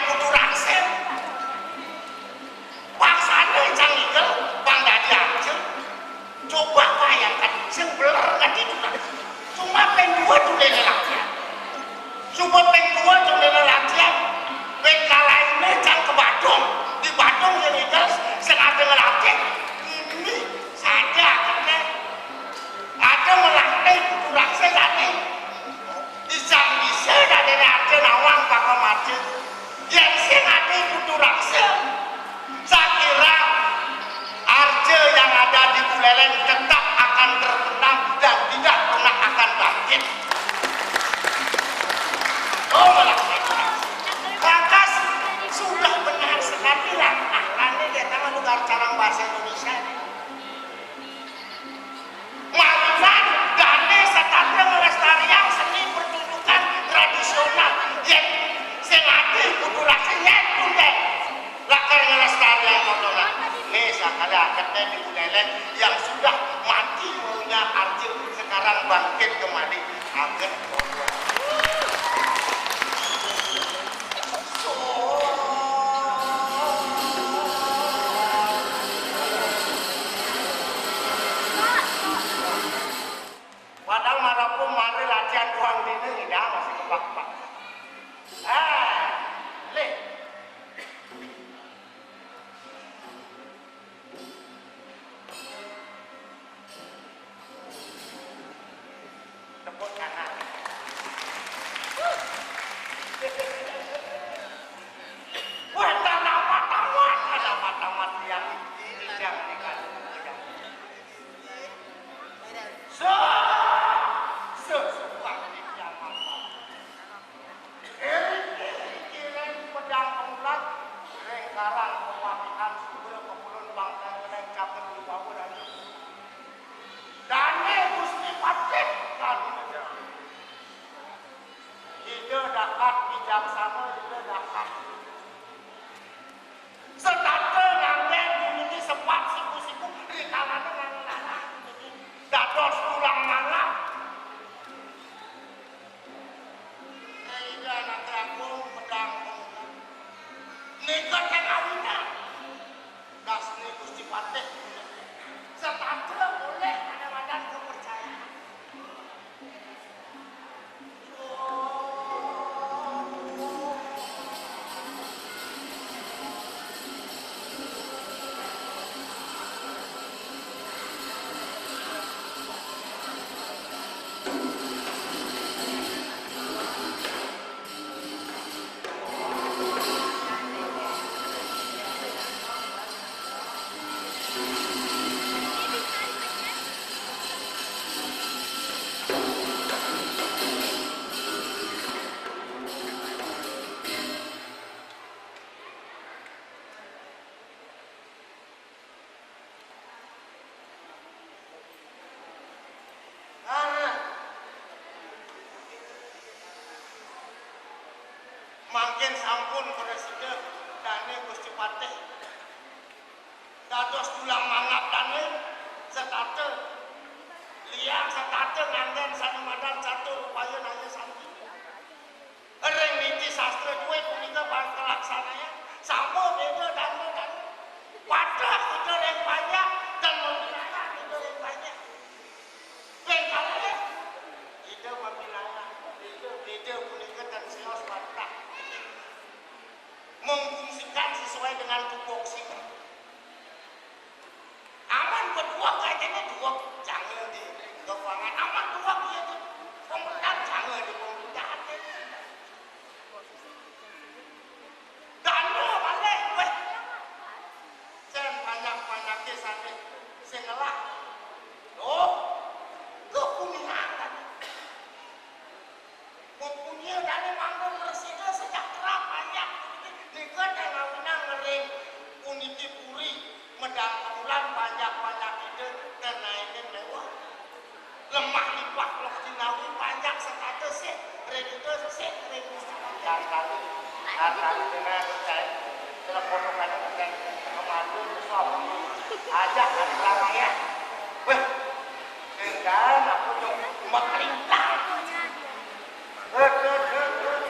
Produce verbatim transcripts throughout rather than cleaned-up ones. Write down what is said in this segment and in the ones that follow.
Kudu rangsel. Bangsane cang igel, bang dadi arja. Coba bayangkan, sing beler kan itu kan. Cuma ping dua tulene latihan. Coba ping dua tulene latihan. Wit kalaine cang ke Badung. Di Badung yang igel, sing ade ngelatih. Ini saja akhirnya. Ade melatih kudu rangsel tadi. Ijang bisa dadene ade nawang bakal mati. Yen sing ade kudu rangsel. Saya kira arja yang ada di Buleleng tetap akan terbenam dan tidak pernah akan bangkit. Oh, malah lantas sudah benar sekali lah. Aneh dia tangan lugar carang bahasa Indonesia ini. Mawinan dane setata nglestariang seni pertunjukan tradisional yen sing ati kudu lagi yen tunde lakar nglestariang tontonan. Nih, sakali akete di Buleleng yang sudah mati maunya arjil sekarang bangkit kembali. Aget. Padahal marapu mari latihan doang dini, ya, masih kepak-kepak. Ah, leh. Tepuk tangan. Wah, tak tamat-tamat, tak tamat-tamat yang ini yang dikasih. So, so, so, wah, ini yang mantap. Iring-iring pedang pengulat, ring karang pematihan, sumber pepulun bangkai ngeneng caket di bawah dan dane Gusti Patih Ranunaja. Ida dakat bijaksana, Ida dakat. Setata nganggen puniki sepat siku-siku, rikalané nganggen anak puniki dados tulang mangan. Ida Naga Agung pedang pemuda. Nika ten awinan. Dasni Gusti Patih. Setata oleh kadang-kadang kepercayaan. Nah, mangkin sampun prasida dane Gusti Patih dados tulang mangan dane setata. Liang setata nganggen sane madan catur upaya naya santi. Ring niti sastra duwe punika bakal kalaksanayang. Sampun beda dane-dane. Padah Ida ring panjak dan mawilayah Ida ring panjak. Ping kalih, Ida mawilayah. Beda, beda punika ten sios padah. Memfungsikan sesuai dengan tupoksi. Aman beduweg kayane duweg jange di. Enggak banget. Aman duweg ya di. Pemerintahan jange di pemerintahan. Dana malih weh. Sen banyak-banyake sane sing ngelah. Loh, kok kuningan tadi? Mempunyai dane manggon resida sejahtera banyak puniki nika ten awinan ngering puniki puri medang bulan banyak-banyak ide ten naenin mewah. Lemah lipah loh jinawi banyak setata sih ring ide sih ring Gusti Patih. Yang kali, yang kali dengan saya telepon dengan dengan kemarin besok ajak anak saya. Weh, dengan aku tuh meklintang. Hei, hei, hei, hei.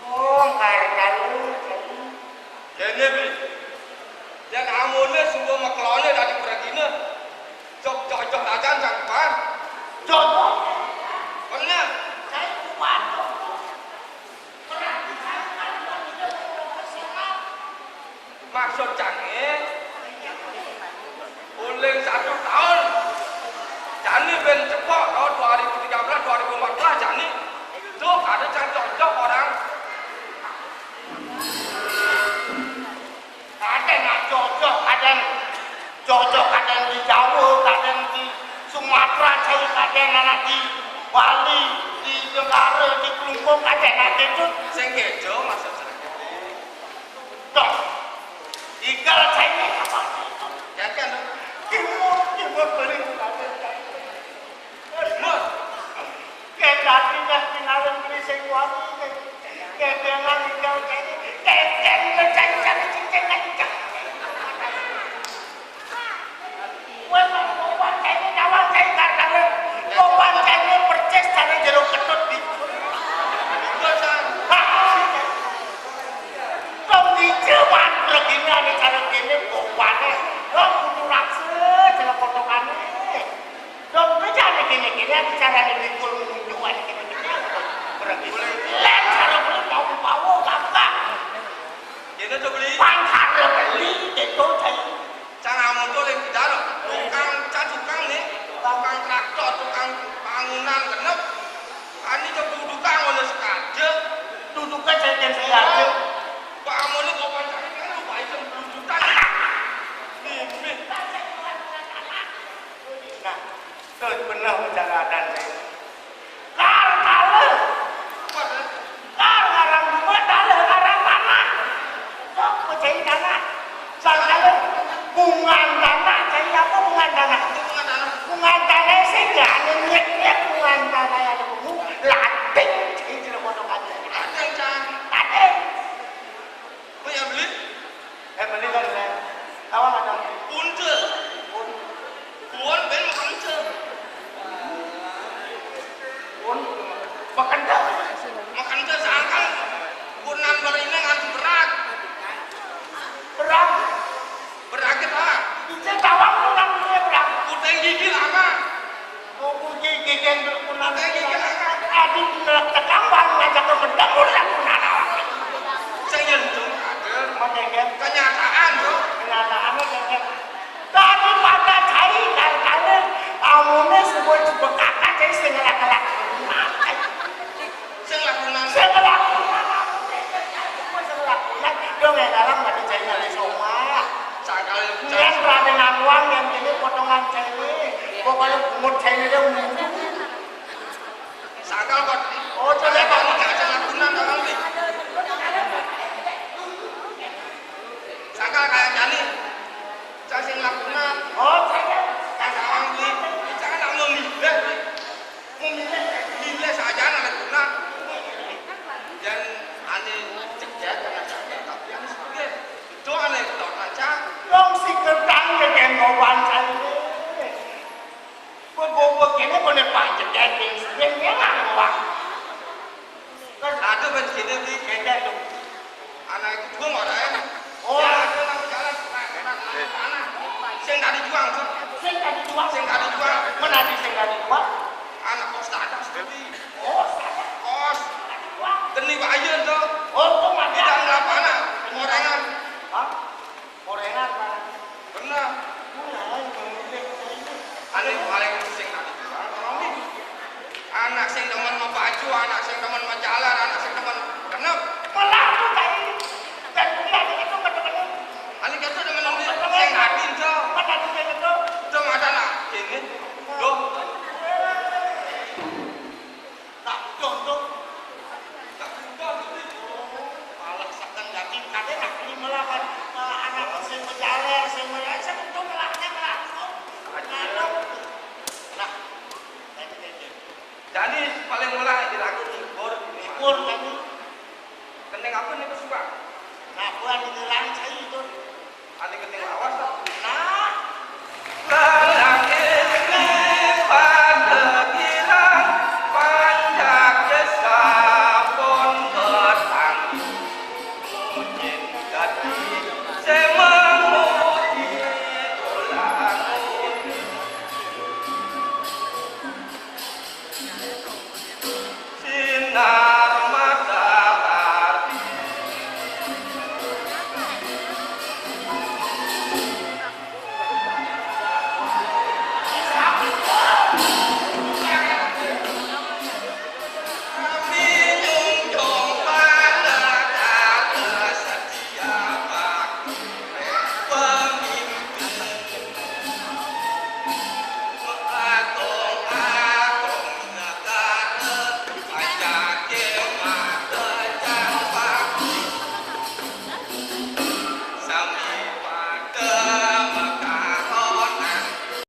Oh, karena lu, jadi. Kene, Bi. Yen amune suwe meklone dadi pregine. Cocok-cocok aja cangkepan. Cocok. Bener. Saya kuat. Maksud jane, uling satu tahun. Jani ben cepok tahun dua ribu tiga belas, dua ribu empat belas jani. Tuh, ada yang cocok orang. Ada yang cocok, ada yang cocok, ada yang di Jawa, ada yang di Sumatera, saya ada yang anak di Bali, di Negara, di Klungkung, ada yang gitu. Sing kejo maksud saya. Dok, tinggal Chinese apa? Ya kan? Timur, timur beli bukan Chinese. Timur. Kayak tadi kan kenalin beli sing wangi. Kayak dengan tinggal Chinese. Kayak dengan Chinese, Chinese, Chinese. Kowe mau pancene nyawang kae kartane. Kok pancene percis jane jero ketut di. Hah? Kok ngice wan regine ane cara kene kok wane. Kok kudu rakse jero potongane. Dong bejane kene-kene ane carane mikul ngunjuk ane kene-kene. Pergi. Len cara kuwi mau bawa gampang. Kene to beli. Pangkare beli keto jai. Cang amonto ling pidalo, tukang cat tukang nih, tukang traktor, tukang bangunan genep. Ani coba duduk ngono sekaja. Duduknya jangan sekaja. Pak Amoni kok pancane kan lupa itu belum juta. Mimih. Nah, terus bener bicara adan. Kar kalih. Kar ngaran bunga, kalih ngaran tanah. Sok mejahi tanah. Sang kalih bungan tanah, jahi apa bungan tanah? Bungan tanah sing gak nyek-nyek bungan tanah yang bunga. Lading jahi jero kono kancane. Lading, Cang. Lading. Kowe ya beli? Eh, beli kan, Len? Awak ada. Punca. Pun. Pun ben makanja. Pun. Makanja. Makanja sangkal. Pun nang berine nganti berat. Berat. Kan cewek, kok kalau bungut cewek dia bungut. Sakal kok. Oh, coba kok. Jangan lakukan, Kakang, nih. Sakal kayak jani. Cacing lakukan. Oh, saya. Kakang, nih. Jangan nak memilih. Memilih. Milih saja nak lakukan. Dan ane cek ya, jangan sampai. Tapi ane sebagai itu ane kita baca. Dong si kertang ke kengoban saya. Bego-bego kene kone pajak ya, geng sini ya nggak ngewak. Terus ada ben sini di beda tuh. Anak itu gua mau ada ya. Oh. Ya, ada nang jalan, anak, anak, anak. Sing tadi juang tuh. Sing tadi juang. Sing tadi juang. Mana di sing tadi juang? Anak kos ada seperti. Oh, ada. Kos. Tadi juang. Geni Pak Ayun tuh. Oh, tuh mah. Tidak ngapa anak. Morengan. Hah? Morengan, Pak. Benar. Mulai memilih. Ane paling sing tadi juang. Anak sing demen mau baju, anak sing